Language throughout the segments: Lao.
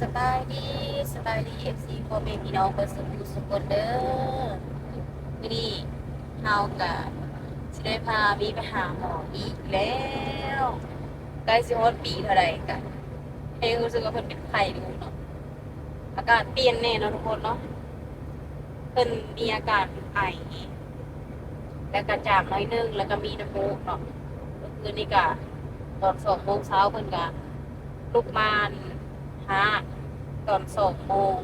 ສະບາຍດີ ສະບາຍດີ ເອັຟຊີ ພໍ່ແມ່ພີ່ນ້ອງເບິດສູ່ຜູ້ສູ່ຄົນເດີ. ມື້ນີ້ເຮົາກະຊິໄດ້ພາມີໄປຫາໝໍອີກແລ້ວ. ໃກ້ຊິຮອດປີເທົ່າໃດກະ ແຮງຮູ້ສຶກວ່າເພິ່ນເປັນໄຂ້ຢູ່ເນາະ. ອາກາດປ່ຽນແດ່ເນາະທຸກຄົນເນາະ. ເພິ່ນມີອາການໄອ ແລ້ວກະຈາມໜ້ອຍໜຶ່ງ ແລ້ວກະມີນ້ຳມູກເນາະ. ມື້ຄືນນີ້ກະຕອນສອງໂມງເຊົ້າເພິ່ນກະລຸກມາຮາກຕອນສອງໂມງ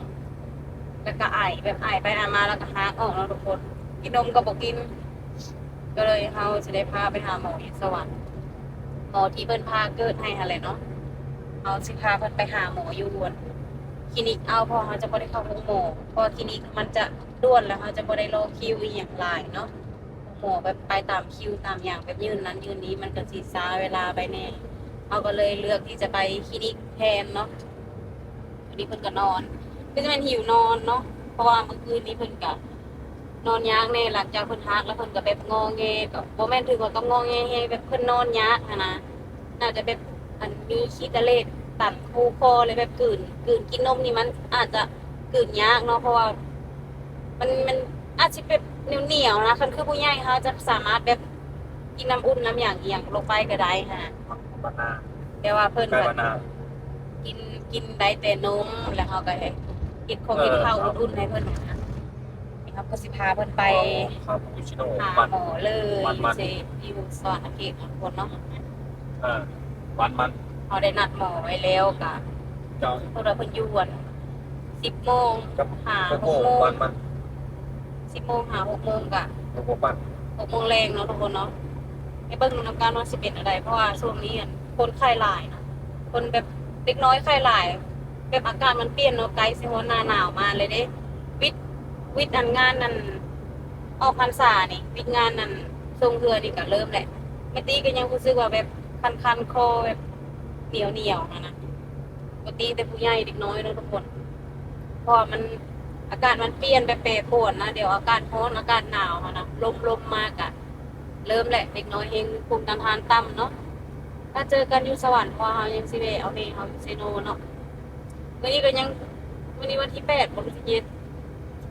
ແລ້ວກະໄອ ແບບໄອໄປໄອມາ ແລ້ວກະຮາກອອກເນາະທຸກຄົນ. ກິນນົມກະບໍ່ກິນ. ກໍເລີຍເຮົາຊິໄດ້ພາໄປຫາໝໍຢູ່ສະຫວັນ ໝໍທີ່ເພິ່ນຜ່າເກີດໃຫ້ຫັ້ນແຫຼະເນາະ. ເຮົາຊິພາເພິ່ນໄປຫາໝໍຢູ່ອັນຄລີນິກເອົາ ເພາະເຮົາຈະບໍ່ໄດ້ເຂົ້າໂຮງໝໍ ເພາະຄລີນິກມັນຈະດ່ວນ ແລ້ວເຮົາຈະບໍ່ໄດ້ລໍຄິວອີ່ຫຍັງຫຼາຍເນາະ. ໂຮງໝໍແບບໄປຕາມຄິວຕາມຫຍັງ ແບບຍື່ນນັ້ນຍື່ນນີ້ ມັນກະຊິຊ້າເວລາໄປແດ່. ເຮົາກໍເລີຍເລືອກທີ່ຈະໄປຄລີນິກແທນເນາະ. ມື້ນີ້ເພິ່ນກະນອນ ຄືຊິແມ່ນຫິວນອນເນາະ ເພາະວ່າມື້ຄືນນີ້ເພິ່ນກະນອນຍາກແດ່. ຫຼັງຈາກເພິ່ນຮາກແລ້ວ ເພິ່ນກະແບບງໍແງ ກະບໍ່ແມ່ນເຖິງວ່າກັບງໍແງແຮງ ແບບເພິ່ນນອນຍາກຫັ້ນນະ. ໜ້າຈະແບບ ອັນ ມີຂີ້ຕະເລດຕັນຮູຄໍ ແລ້ວແບບກືນ ກືນກິນນົມນີ້ ມັນອາດຈະກືນຍາກເນາະ ເພາະວ່າມັນ ມັນອາດຊິແບບໜຽວໆນະ. ຄັນຄືຜູ້ໃຫຍ່ ເຮົາຈະສາມາດແບບກິນນ້ຳອຸ່ນນ້ຳຫຍັງອີ່ຫຍັງລົງໄປກະໄດ້ຫັ້ນນະ. ແຕ່ວ່າເພິ່ນກະກິນ ກິນໄດ້ແຕ່ນົມ ແລ້ວເຮົາກະເຮັດ ເຮັດຂອງກິນເຂົ້າອຸ່ນໆໃຫ້ເພິ່ນຫັ້ນນະ. ເຮົາກະຊິພາເພິ່ນໄປຫາໝໍເລີຍ ຢູ່ເຊ ຢູ່ສະຫວັນນະເຂດເນາະທຸກຄົນເນາະ. ເອີ ວັນມັນ ເຮົາໄດ້ນັດໝໍໄວ້ແລ້ວ ກະເພິ່ນວ່າເພິ່ນຢູ່ອັນສິບໂມງຫາຫົກໂມງ ສິບໂມງຫາຫົກໂມງ ກະຫົກໂມງແລງເນາະທຸກຄົນເນາະ. ໄປເບິ່ງນຳກັນວ່າຊິເປັນແນວໃດ ເພາະວ່າຊ່ວງນີ້ອັນ ຄົນໄຂ້ຫຼາຍເນາະ ຄົນແບບເດັກນ້ອຍໄຂ້ຫຼາຍ. ແບບອາກາດມັນປ່ຽນເນາະ ໃກ້ຊິຮອດໜ້າໜາວມາແລ້ວເດ້. ວິດ ວິດອັນງານອັນອອກພັນສານີ້ ວິດງານອັນສົ່ງເຮືອນີ້ກະເລີ່ມແຫຼະ. ແມ່ຕີກະຍັງຮູ້ສຶກວ່າແບບຄັນໆຄໍ ແບບໜຽວໆຫັ້ນນະ. ບໍ່ຕິແຕ່ຜູ້ໃຫຍ່ ເດັກນ້ອຍເນາະທຸກຄົນ ເພາະວ່າມັນ ອາກາດມັນປ່ຽນແບບແປປວນນະ. ດຽວອາກາດຮ້ອນ ອາກາດໜາວຫັ້ນນະ ລົມ ລົມມາກະເລີ່ມແຫຼະ. ເດັກນ້ອຍແຮງພູມຕ້ານທານຕ່ຳເນາະ. ຖ້າເຈີກັນຢູ່ສະຫວັນ ເພາະວ່າເຮົາຍັງຊິແວ່ເອົາແມ່ເຮົາຢູ່ເຊໂນເນາະ. ມື້ນີ້ກະຍັງ ມື້ນີ້ວັນທີແປດບໍ່ ຫຼື ທີເຈັດ?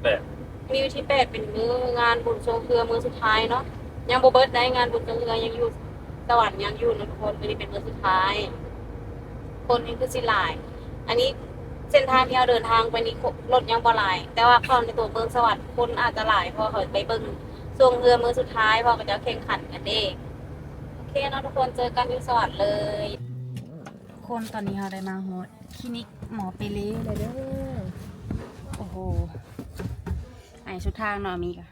ແປດ. ມື້ວັນທີແປດເປັນມື້ງານບຸນຊ່ວງເຮືອມື້ສຸດທ້າຍເນາະ. ຍັງບໍ່ເບິດໃດ ງານບຸນຊ່ວງເຮືອຍັງຢູ່ສະຫວັນ ຍັງຢູ່ເນາະທຸກຄົນ. ມື້ນີ້ເປັນມື້ສຸດທ້າຍ ຄົນຍັງຄືຊິຫຼາຍ. ອັນນີ້ເສັ້ນທາງທີ່ເຮົາເດີນທາງໄປນີ້ ລົດຍັງບໍ່ຫຼາຍ ແຕ່ວ່າເຂົ້າໃນຕົວເມືອງສະຫວັນ ຄົນອາດຈະຫຼາຍ ເພາະວ່າເຂົາໄປເບິ່ງຊ່ວງເຮືອມື້ສຸດທ້າຍ ເພາະວ່າເຂົາເຈົ້າແຂ່ງຂັນກັນເດ້. ໂອເຄເນາະທຸກຄົນ ເຈີກັນຢູ່ສະຫວັນເລີຍ. ທຸກຄົນ ຕອນນີ້ເຮົາໄດ້ມາຮອດຄລີນິກໝໍເປເລແລ້ວເດີ. ໂອ້ໂຫ ໄອສຸດທາງເນາະ ມີກະ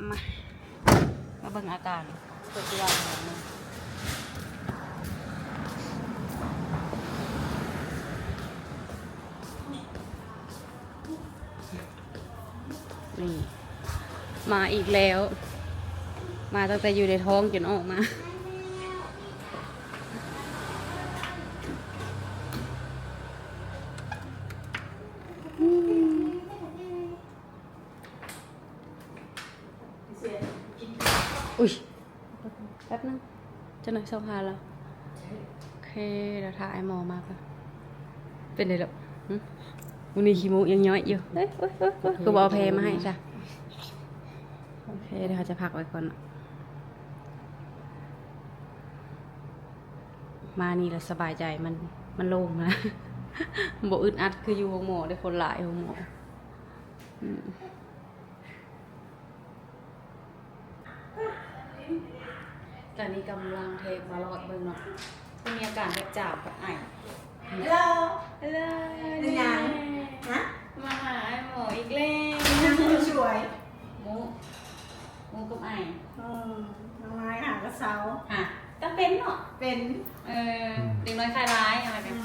ມາ ມາເບິ່ງອາການ ເພິ່ນຊິວ່າຈັ່ງໃດເນາະ. ນີ້ ມາອີກແລ້ວ ມາຕັ້ງແຕ່ຢູ່ໃນທ້ອງຈົນອອກມາ. ອຸ້ຍ ແປັບໜຶ່ງ ຈັກໜ້ອຍຊອກຫາລາວ. ໂອເຄ ດຽວຖ້າອ້າຍໝໍມາກ່ອນ. ເປັນໃດລະ? ຫຶ? ມື້ນີ້ຂີ້ມູກຍັງຍ້ອຍຢູ່. ເອີຍ ໂອ້ຍ ໂອ້ຍ ໂອ້ຍ ຄືບໍ່ເອົາແພມາໃຫ້ຊະ. ໂອເຄ ດຽວເຮົາຈະພັກໄວ້ກ່ອນເນາະ. ມານີ້ລະສະບາຍໃຈ ມັນ ມັນໂລ່ງນະ ບໍ່ອຶດອັດຄືຢູ່ໂຮງໝໍເດ້ ຄົນຫຼາຍໂຮງໝໍ. ອືມ ຕອນນີ້ກຳລັງເທກມາລອດເບິ່ງເນາະ ເພິ່ນມີອາການແບບຈາມກັບໄອ. ຮັລໂຫຼ ຮັລໂຫຼ ເປັນຫຍັງ? ຮະ? ມາຫາອ້າຍໝໍອີກແລ້ວ. ນາງຄົນສວຍ ໝູ ໝູກັບໄອ. ອືມ ນ້ອງນາຍຫາກະເຊົາ ຫາກະເປັນເນາະ. ເປັນ ເອີ ເດັກນ້ອຍໄຂ້ຫຼາຍ ອືມ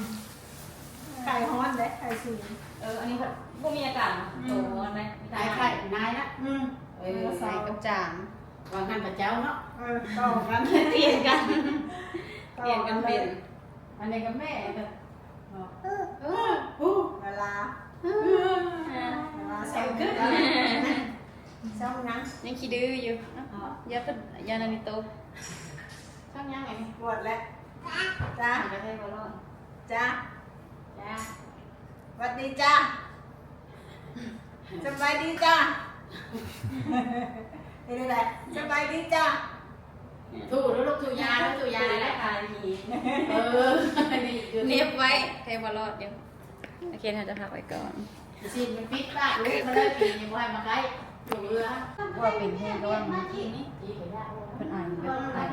ໄຂ້ຮ້ອນເດ້ ໄຂ້ສູງ. ເອີ ອັນນີ້ບໍ່ມີອາການເນາະ ອືມ ໂຕຮ້ອນເດ້ ໄຂ້ ໄຂ້ນາຍນະ. ອືມ ເອີ ໄອກັບຈາມ ວ່າງຫັ້ນພະເຈົ້າເນາະ. ເອີ ຕໍ່ກັນ ປ່ຽນກັນ ປ່ຽນກັນເປັນ. ອັນນີ້ກະແມ່ກະ ເອີ ເອີ ເວລາ ເວລາ ແສງຂຶ້ນ ຊ່ອງຫຍັງ? ຍັງຂີ້ດື້ຢູ່. ເອົ້າ ຢ່າເພິ່ນ ຢ່ານານິໂຕ. ຊ່ອງຫຍັງອັນນີ້? ປວດແລ້ວ. ຈ້າ ກະເທຍບໍ່ລອດ. ຈ້າ ຈ້າ. ຫວັດດີຈ້າ ສະບາຍດີຈ້າ ເຮັດໄດ້ ສະບາຍດີຈ້າ ຖືລູກ ຖືຢາລູກ ຖືຢາແລ້ວ ເອີ ນີ້ຢູ່ ເນັບໄວ້ ແທ້ບໍ່ລອດຢູ່. ໂອເຄ ເຮົາຈະພັກໄວ້ກ່ອນ. ຊິນມັນປິດປາກລູກມັນເລີຍ ປີນີ້ບໍ່ໃຫ້ມາໃກ້ ບໍ່ເຫຼືອ ວ່າເປັນເພງ ກໍວ່າເມື່ອກີ້ນີ້ ເພິ່ນອາຍແບບອາຍ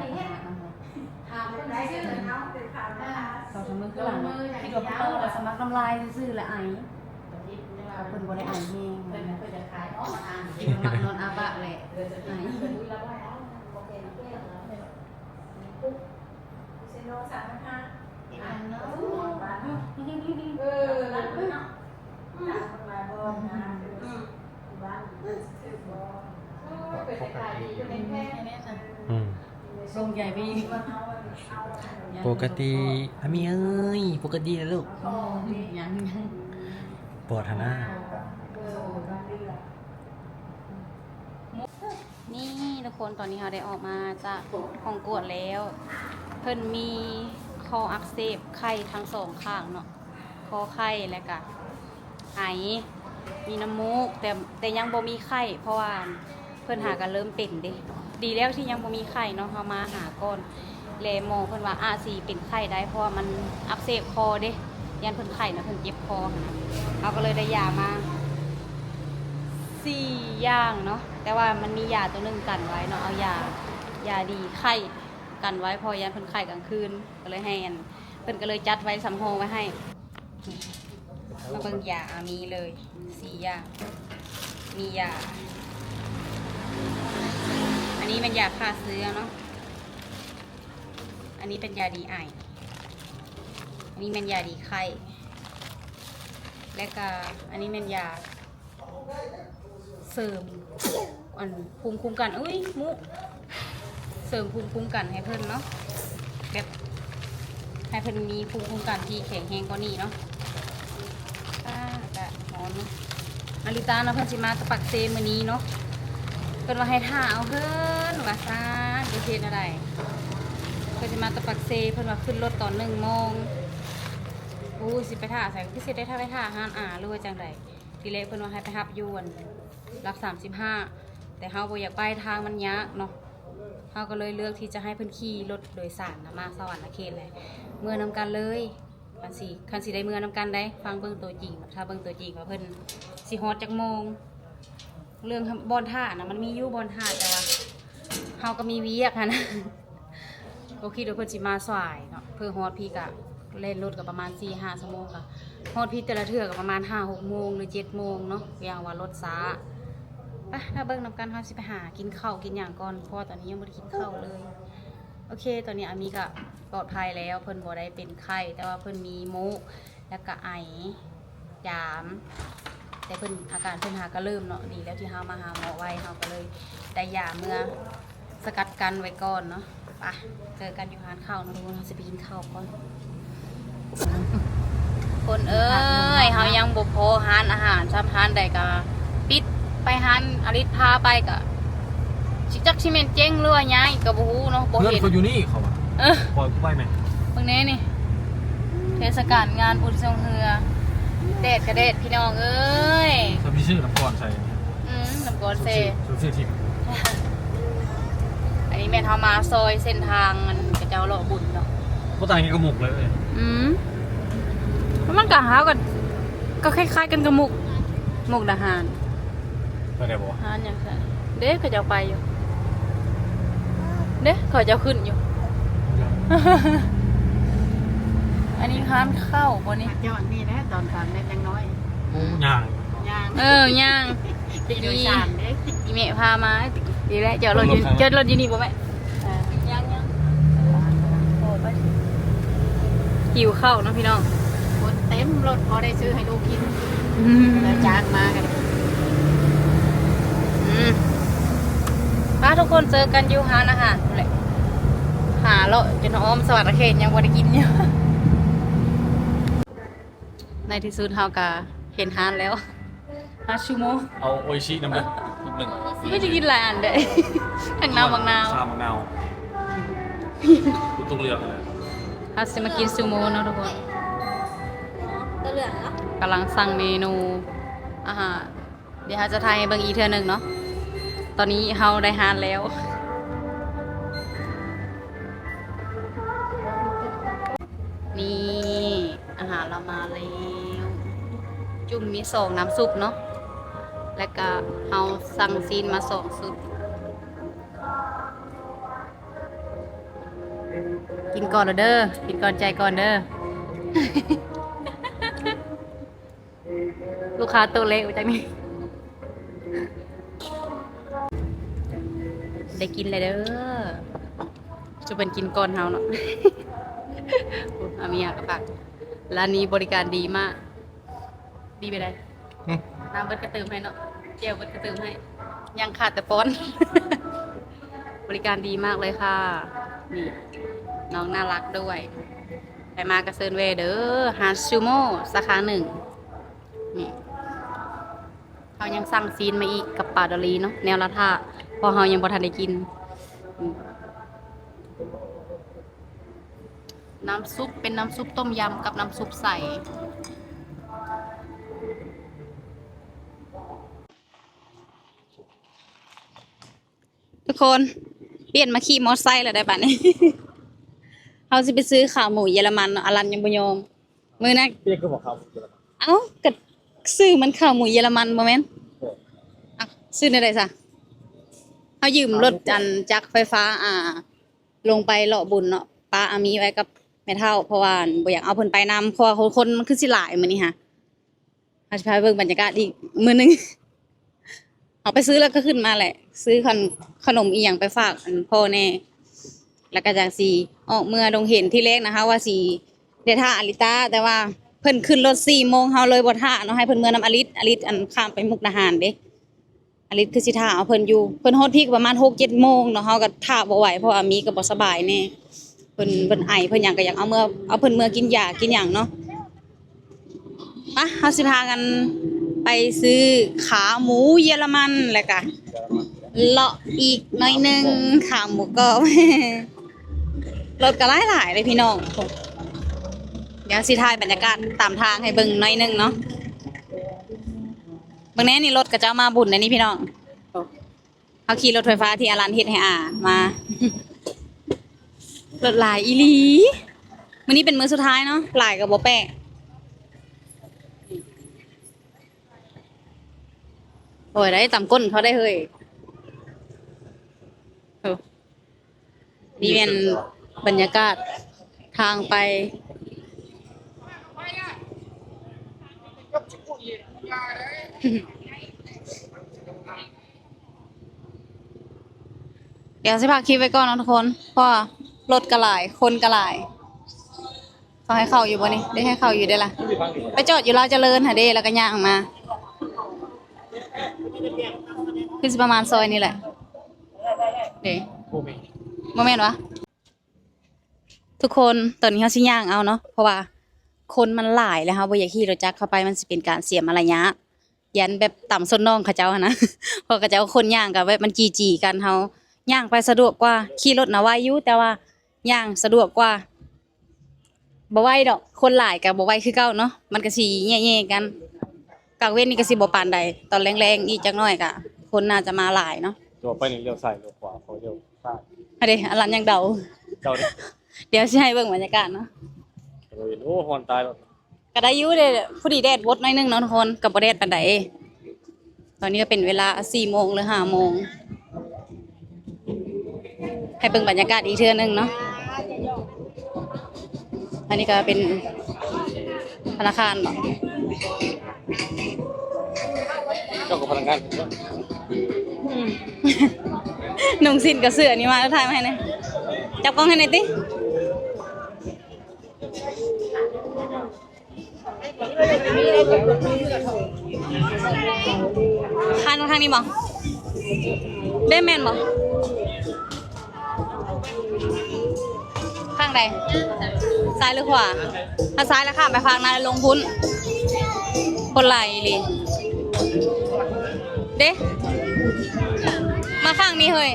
ຖາມເພິ່ນໄດ້ຊື່ເນາະ ສອງສາມມື້ຄືຫຼັງ ຄິດວ່າເພິ່ນຕ້ອງມາສະໝັກນ້ຳລາຍຊື່ໆ ແລະອາຍ ເພິ່ນບໍ່ໄດ້ອາຍແຮງ ເພິ່ນ ເພິ່ນຈະຂາຍອອກ ອາຍ ເພິ່ນມັກນອນອາປາກແຫຼະ ອາຍ. ເຊໂນສາມພັນຫ້າ ເອີ ເນາະ ອືມ ລົງໃຫຍ່ໄປອີກ ປົກກະຕິ ອາມີເອີຍ ປົກກະຕິແລ້ວລູກ ຍັງ ຍັງ ປອດຫັ້ນນາ. ນີ້ທຸກຄົນ ຕອນນີ້ເຮົາໄດ້ອອກມາຈາກຫ້ອງກວດແລ້ວ ເພິ່ນມີຄໍອັກເສບ ໄຂ້ທັງສອງຂ້າງເນາະ ຄໍໄຂ້ ແລ້ວກະໄອ ມີນ້ຳມູກ ແຕ່ ແຕ່ຍັງບໍ່ມີໄຂ້ ເພາະວ່າເພິ່ນຫາກະເລີ່ມເປັນເດ້ ດີແລ້ວທີ່ຍັງບໍ່ມີໄຂ້ເນາະ ເຮົາມາຫາກ່ອນ ແລະໝໍເພິ່ນວ່າອາດຊິເປັນໄຂ້ໄດ້ ເພາະວ່າມັນອັກເສບຄໍເດ້ ຢ້ານເພິ່ນໄຂ້ນະ ເພິ່ນເຈັບຄໍຫັ້ນນະ ເຮົາກໍເລີຍໄດ້ຢາມາ ສີ່ຢ່າງເນາະ ແຕ່ວ່າມັນມີຢາຕົວໜຶ່ງກັນໄວ້ເນາະ ເອົາຢາ ຢາດີໄຂ້ກັນໄວ້ ເພາະຢ້ານເພິ່ນໄຂ້ກາງຄືນ ກໍເລີຍໃຫ້ອັນ ເພິ່ນກໍເລີຍຈັດໄວ້ ສຳຮອງໄວ້ໃຫ້. ມາເບິ່ງຢາ ອາ ມີເລີຍສີ່ຢ່າງ ມີຢາ ອັນນີ້ແມ່ນຢາຂ້າເຊື້ອເນາະ ອັນນີ້ເປັນຢາດີໄອ ອັນນີ້ແມ່ນຢາດີໄຂ້ ແລະກະອັນນີ້ແມ່ນຢາ ເສີມ ອັນ ພູມຄຸ້ມກັນ ອຸ້ຍ ມຸ ເສີມພູມຄຸ້ມກັນໃຫ້ເພິ່ນເນາະ ແບບໃຫ້ເພິ່ນມີພູມຄຸ້ມກັນທີ່ແຂງແຮງກວ່ານີ້ເນາະ. ອາ ອາກາດຮ້ອນເນາະ ອາລິຕາເນາະ ເພິ່ນຊິມາແຕ່ປາກເຊມື້ນີ້ເນາະ ເພິ່ນວ່າໃຫ້ຖ້າເອົາເຮືອນວ່າຊັ້ນ ຈະເຮັດແນວໃດ ເພິ່ນຊິມາແຕ່ປາກເຊ ເພິ່ນວ່າຂຶ້ນລົດຕອນໜຶ່ງໂມງ. ໂອ້ຍ ຊິໄປຖ້າໃສ ຄືຊິໄດ້ຖ້າ ໄປຖ້າຮ້ານອາ ຫຼືວ່າຈັ່ງໃດ? ທີແລກເພິ່ນວ່າໃຫ້ໄປຮັບຢູ່ອັນຫຼັກສາມສິບຫ້າ ແຕ່ເຮົາບໍ່ຢາກໄປ ທາງມັນຍາກເນາະ ເຮົາກໍເລີຍເລືອກທີ່ຈະໃຫ້ເພິ່ນຂີ່ລົດໂດຍສານນະ ມາສະຫວັນນະເຂດແຫຼະ ເມືອນຳກັນເລີຍ. ຄັນຊິ ຄັນຊິໄດ້ເມືອນຳກັນໃດ໋ ຟັງເບິ່ງໂຕຈິງ ຖ້າເບິ່ງໂຕຈິງວ່າເພິ່ນຊິຮອດຈັກໂມງ. ເລື່ອງບ່ອນຖ້ານະ ມັນມີຢູ່ບ່ອນຖ້າ ແຕ່ວ່າເຮົາກໍມີວຽກຫັ້ນນະ. ບໍ່ຄິດວ່າເພິ່ນຊິມາສາຍເນາະ ເພິ່ນຮອດພີ້ກະແລ່ນລົດກະປະມານສີ່ຫ້າຊົ່ວໂມງ ກະຮອດພີ້ແຕ່ລະເທື່ອກະປະມານຫ້າຫົກໂມງ ຫຼືເຈັດໂມງເນາະ ຢ່າງວ່າລົດຊ້າ. ໄປ ຖ້າເບິ່ງນຳກັນ ເຮົາຊິໄປຫາກິນເຂົ້າກິນຫຍັງກ່ອນ ເພາະວ່າຕອນນີ້ຍັງບໍ່ໄດ້ກິນເຂົ້າເລີຍ. ໂອເຄ ຕອນນີ້ອາມີກະປອດໄພແລ້ວ ເພິ່ນບໍ່ໄດ້ເປັນໄຂ້ ແຕ່ວ່າເພິ່ນມີມູກ ແລ້ວກະໄອ ຈາມ ແຕ່ເພິ່ນ ອາການເພິ່ນຫາກະເລີ່ມເນາະ ດີແລ້ວທີ່ເຮົາມາຫາໝໍໄວ ເຮົາກະເລີຍໄດ້ຢາເມືອສະກັດກັ້ນໄວ້ກ່ອນເນາະ. ໄປ ເຈີກັນຢູ່ຮ້ານເຂົ້າເນາະທຸກຄົນ ເຮົາຊິໄປກິນເຂົ້າກ່ອນ. ຄົນເອີຍ ເຮົາຍັງບໍ່ພໍຮ້ານອາຫານຊ້ຳ ຮ້ານໃດກະປິດ ໄປຮ້ານອາລິດພາໄປກະ ຊິຈັກຊິແມ່ນເຈັງ ຫຼືວ່າຍ້າຍກະບໍ່ຮູ້ເນາະ ບໍ່ເຫັນ. ເພິ່ນເຂົາຢູ່ນີ້ເຂົາວ່າ ເອີ ປ່ອຍກູໄປແມ່. ເບິ່ງແດ່ນີ້ ເທດສະການງານບຸນຊ່ວງເຮືອ ແດດກະແດດພີ່ນ້ອງເອີຍ. ຊະມີຊື້ນ້ຳກ້ອນໃສ່ ອືມ ນ້ຳກ້ອນແຊ່ ຊຸບຊື່ທິບ. ອັນນີ້ແມ່ນເຮົາມາຊອຍເສັ້ນທາງ ອັນຂະເຈົ້າເລາະບຸນເນາະ ບໍ່ຕ່າງຫຍັງກັບມຸກເລີຍ. ອືມ ມັນກະ ເຮົາກະ ກະຄ້າຍໆກັນກັບມຸກ ມຸກດາຫານ. ໄປໄດ້ບໍ່? ຮ້ານຫຍັງຊັ້ນເດ້ ເຂົາເຈົ້າໄປຢູ່ເດ້ ເຂົາເຈົ້າຂຶ້ນຢູ່. ອັນນີ້ຮ້ານເຂົ້າບໍ່ນີ້? ມາຈອດນີ້ແຫຼະ ຕອນກາງແດດຍັງນ້ອຍ. ໂອ້ ຍ່າງ ຍ່າງ ເອີ ຍ່າງ. ຂີ່ໂດຍສານເດ້ ອີ່ແມ່ພາມາ. ດີແລ້ວ ຈອດລົດຢູ່ ຈອດລົດຢູ່ນີ້ບໍ່ແມ່? ເອີ ຍັງໆ ໂອ້ ຫິວເຂົ້າເນາະພີ່ນ້ອງ. ຄົນເຕັມລົດ ພໍໄດ້ຊື້ໃຫ້ລູກກິນ. ອືມ ແລ້ວຈາກມາກັນ ອືມ ໄປທຸກຄົນ ເຈີກັນຢູ່ຮ້ານອາຫານພຸ້ນແຫຼະ ຫາເລາະຈົນອ້ອມສະຫວັນນະເຂດ ຍັງບໍ່ໄດ້ກິນຢູ່. ໃນທີ່ສຸດເຮົາກະເຫັນຮ້ານແລ້ວ ຮາຊູໂມະ. ເອົາໂອອິຊິນຳເດີ ໜຶ່ງ. ມີແຕ່ກິນຫຼາຍອັນເດ້ ທັງນ້ຳບັກນາວ ຊາບັກນາວ ບໍ່ຕ້ອງເລືອກ. ເຮົາຊິມາກິນຊູໂມະເນາະທຸກຄົນ. ກຳລັງສັ່ງເມນູອາຫານ ດຽວເຮົາຈະຖ່າຍໃຫ້ເບິ່ງອີກເທື່ອໜຶ່ງເນາະ. ຕອນນີ້ເຮົາໄດ້ຮ້ານແລ້ວ ນີ້ ອາຫານເຮົາມາແລ້ວ. ຈຸ່ມມີສອງນ້ຳຊຸບເນາະ ແລ້ວກະເຮົາສັ່ງຊີ້ນມາສອງຊຸດ. ກິນກ່ອນລະເດີ ກິນກ່ອນຈ່າຍກ່ອນເດີ. ລູກຄ້າໂຕເລກວ່າຈັ່ງນີ້ ໄດ້ກິນແລ້ວເດີ. ຈະເປັນກິນກ່ອນເຮົາເນາະ. ອາມີຍາກະປາກ ຮ້ານນີ້ບໍລິການດີມາກ. ດີໄປໃດ? ຫຶ? ນ້ຳເບິດກະເຕີມໃຫ້ເນາະ ແຈ່ວເບິດກະເຕີມໃຫ້ ຍັງຂາດແຕ່ປ້ອນ. ບໍລິການດີມາກເລີຍຄ່ະ. ນີ້ ນ້ອງໜ້າລັກດ້ວຍ. ໃຜມາກະເຊີນແວ່ເດີ ຮ້ານຊູໂມສາຂາໜຶ່ງ. ນີ້ ເຮົາຍັງສັ່ງຊີ້ນມາອີກກັບປາດອລລີເນາະ ແນວລະຖ້າ ເພາະເຮົາຍັງບໍ່ທັນໄດ້ກິນ. ນ້ຳຊຸບເປັນນ້ຳຊຸບຕົ້ມຍຳກັບນ້ຳຊຸບໃສ. ທຸກຄົນ ປ່ຽນມາຂີ່ມໍໄຊແລ້ວໄດ໋ບາດນີ້. ເຮົາຊິໄປຊື້ຂາໝູເຢຍລະມັນເນາະ ອາລັນຍັງບໍ່ຍອມ. ມື້ນັ້ນ ເປັນຫຍັງຄືບໍ່ເຂົ້າ? ເອົ້າ ກະຊື່ມັນຂາໝູເຢຍລະມັນບໍ່ແມ່ນ? ເອີ ເອົ້າ ຊື່ແນວໃດຊະ? ເຮົາຢືມລົດ ຂາໝູ ອັນຈັກໄຟຟ້າ ອ່າ ລົງໄປເລາະບຸນເນາະ ປະອາມີໄວ້ກັບແມ່ເຖົ້າ ເພາະວ່າບໍ່ຢາກເອົາເພິ່ນໄປນຳ ເພາະວ່າຄົນ ຄົນມັນຄືຊິຫຼາຍມື້ນີ້ຫະ. ເຮົາຊິພາໄປເບິ່ງບັນຍາກາດອີກມື້ໜຶ່ງ. ເຮົາໄປຊື້ແລ້ວກະຂຶ້ນມາແຫຼະ ຊື້ຂະໜົມອີ່ຫຍັງໄປຝາກອັນພໍ່ແດ່ ແລ້ວກະຈັ່ງຊິອອກເມືອດົງເຫັນ. ທີແລກນະ ເຮົາວ່າຊິໄດ້ຖ້າອາລິຕາ ແຕ່ວ່າເພິ່ນຂຶ້ນລົດສີ່ໂມງ ເຮົາເລີຍບໍ່ຖ້າເນາະ ໃຫ້ເພິ່ນເມືອນຳອາລິດ. ອາລິດອັນຂ້າມໄປມຸກດາຫານເດ້ ອາລິດຄືຊິຖ້າເອົາເພິ່ນຢູ່ ເພິ່ນຮອດພີກປະມານຫົກເຈັດໂມງເນາະ ເຮົາກະຖ້າບໍ່ໄຫວ ເພາະວ່າມີກະບໍ່ສະບາຍແດ່ ເພິ່ນ ເພິ່ນໄອເພິ່ນຫຍັງ ກະຢາກເອົາເມືອ ເອົາເພິ່ນເມືອກິນຢາກິນຫຍັງເນາະ. ປະ ເຮົາຊິພາກັນໄປຊື້ຂາໝູເຢຍລະມັນ ແລ້ວກະເລາະອີກໜ້ອຍໜຶ່ງ ຂາໝູກອບ. ລົດກະຫຼາຍໆເດ້ພີ່ນ້ອງ. ດຽວຊິຖ່າຍບັນຍາກາດຕາມທາງໃຫ້ເບິ່ງໜ້ອຍໜຶ່ງເນາະ. ເບິ່ງແດ່ນີ້ ລົດເຂົາເຈົ້າມາບຸນແດ່ນີ້ພີ່ນ້ອງ. ເຮົາຂີ່ລົດໄຟຟ້າທີ່ອາລັນເຮັດໃຫ້ອາມາ. ລົດຫຼາຍອີ່ຫຼີ. ມື້ນີ້ເປັນມື້ສຸດທ້າຍເນາະ ຫຼາຍກະບໍ່ແປກ. ໂອ້ຍ ໄດ້ຕຳກົ້ນເຂົາໄດ້ເຮີ້ຍ. ໂອ້ ນີ້ແມ່ນບັນຍາກາດທາງໄປ. ດຽວຊິພັກຄລິບໄວ້ກ່ອນເນາະທຸກຄົນ ເພາະວ່າລົດກະຫຼາຍ ຄົນກະຫຼາຍ. ເຂົາໃຫ້ເຂົ້າຢູ່ບໍ່ນີ້? ໄດ້ໃຫ້ເຂົ້າຢູ່ເດ້ລະ. ໄປຈອດຢູ່ລາວຈະເລີນຫັ້ນເດ້ ແລ້ວກະຍ່າງມາ. ຄືຊິປະມານຊອຍນີ້ແຫຼະເດ້. ບໍ່ແມ່ນ ບໍ່ແມ່ນຫວາ? ທຸກຄົນ ຕອນນີ້ເຮົາຊິຍ່າງເອົາເນາະ ເພາະວ່າຄົນມັນຫຼາຍ ແລ້ວເຮົາບໍ່ຢາກຂີ່ລົດຈັກເຂົ້າໄປ ມັນຊິເປັນການເສຍມາລະຍາດ. ຢ້ານແບບຕຳສົ້ນນ້ອງເຂົາເຈົ້າຫັ້ນນະ ເພາະເຂົາເຈົ້າຄົນຍ່າງກະແບບມັນຈີ່ໆກັນ. ເຮົາຍ່າງໄປສະດວກກວ່າ ຂີ່ລົດນະໄວຢູ່ ແຕ່ວ່າຍ່າງສະດວກກວ່າ. ບໍ່ໄວດອກ ຄົນຫຼາຍກະບໍ່ໄວຄືເກົ່າເນາະ ມັນກະຊິແຍ່ໆກັນ. ກາງເວັນນີ້ກະຊິບໍ່ປານໃດ ຕອນແລງໆອີກຈັກໜ້ອຍກະຄົນໜ້າຈະມາຫຼາຍເນາະ. ຈະໄປນີ້ລ້ຽວຊ້າຍລ້ຽວຂວາ ເຂົາລ້ຽວຊ້າຍ. ອັນເດ ອາລັນຍັງເດົາ. ເດົາເດ້. ດຽວຊິໃຫ້ເບິ່ງບັນຍາກາດເນາະ. ໂອ້ຍ ໂອ້ ຮ້ອນຕາຍແລ້ວ. ກະໄດ້ຢູ່ເດ້ ພໍດີແດດວົດໜ້ອຍໜຶ່ງເນາະທຸກຄົນ ກະບໍ່ແດດປານໃດ. ຕອນນີ້ກະເປັນເວລາສີ່ໂມງ ຫຼື ຫ້າໂມງ. ໃຫ້ເບິ່ງບັນຍາກາດອີກເທື່ອໜຶ່ງເນາະ. ອັນນີ້ກະເປັນພະນາຄານບໍ? ເຈົ້າກະພະນາຄານ. ອືມ ນຸ່ງສິ້ນກະເສື້ອນີ້ມາ ແລ້ວຖ່າຍມາໃຫ້ແນ່. ຈັບກ້ອງໃຫ້ແນ່ຕິ. ຂ້າມມາທາງນີ້ບໍ? ເດ້ ແມ່ນບໍ? ຂ້າງໃດ? ຊ້າຍ ຫຼື ຂວາ? ຖ້າຊ້າຍແລ້ວຂ້າມໄປຟາກນັ້ນ ແລ້ວລົງພຸ້ນ. ຄົນຫຼາຍອີ່ຫຼີເດ້. ມາຂ້າງນີ້ເຮີ້ຍ.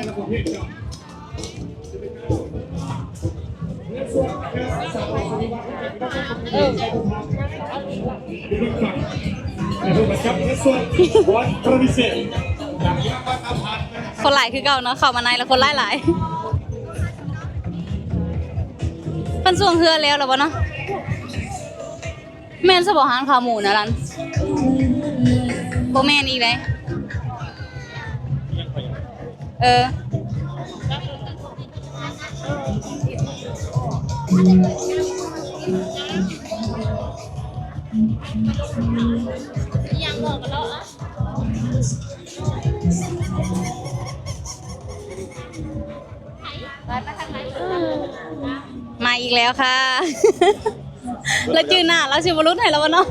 ເອີ ຄົນຫຼາຍຄືເກົ່າເນາະ, ເຂົ້າມາໃນແລ້ວຄົນຫຼາຍໆ. ເພິ່ນຊ່ວງເຮືອແລ້ວລະບໍ່ເນາະ? ແມ່ນຊະບໍ່ຮ້ານຂາໝູນະລັນ? ບໍ່ແມ່ນອີກໃດ. ເອີ ມາອີກແລ້ວຄ່ະ. ລາວຈື່ໜ້າລາວຊິບໍ່ຫຼຸດໃຫ້ລາວບໍ່ເນາະ?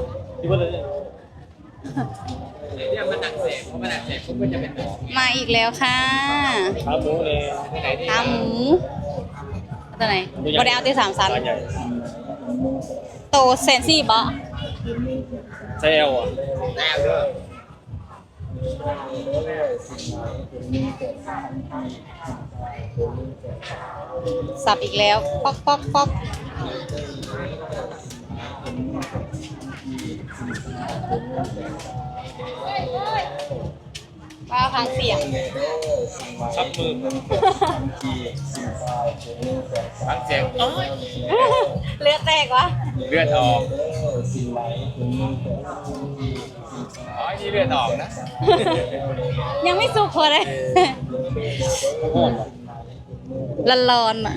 ມາອີກແລ້ວຄ່ະ. ຂາໝູເດ ຂາໝູ ຕົວໃດ? ບໍ່ໄດ້ເອົາຕິ ສາມຊັ້ນ. ໂຕແສນສີ່ບໍ? ໃສ່ແອລ ອະ? ສັບອີກແລ້ວ ປອກ ປອກ ປອກ. ວ້າວ ຟັງສຽງ ສັບມື ຟັງສຽງ ໂອ້ຍ ເລືອດແຕກວະ ເລືອດອອກ. ອໍ ນີ້ເລືອດອອກນະ ຍັງບໍ່ສຸກພໍເດ້ ຮ້ອນໆ ນະ.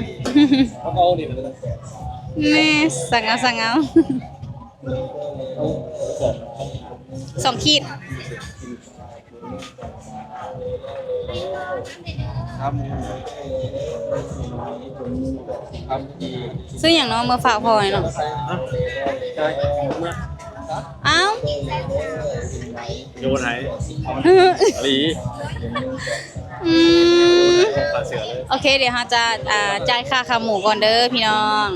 ແມ່ ສັງເອົາ ສັງເອົາ ສອງຂີດ. ຊື້ຫຍັງເນາະ ເມືອຝາກພໍ່ໃຫ້ເນາະ? ອ້າວ ໂຍນໃຫ້ ອີ່ຫຼີ ອືມ ໂອເຄ ດຽວເຮົາຈະ ອ່າ ຈ່າຍຄ່າຂາໝູກ່ອນເດີພີ່ນ້ອງ.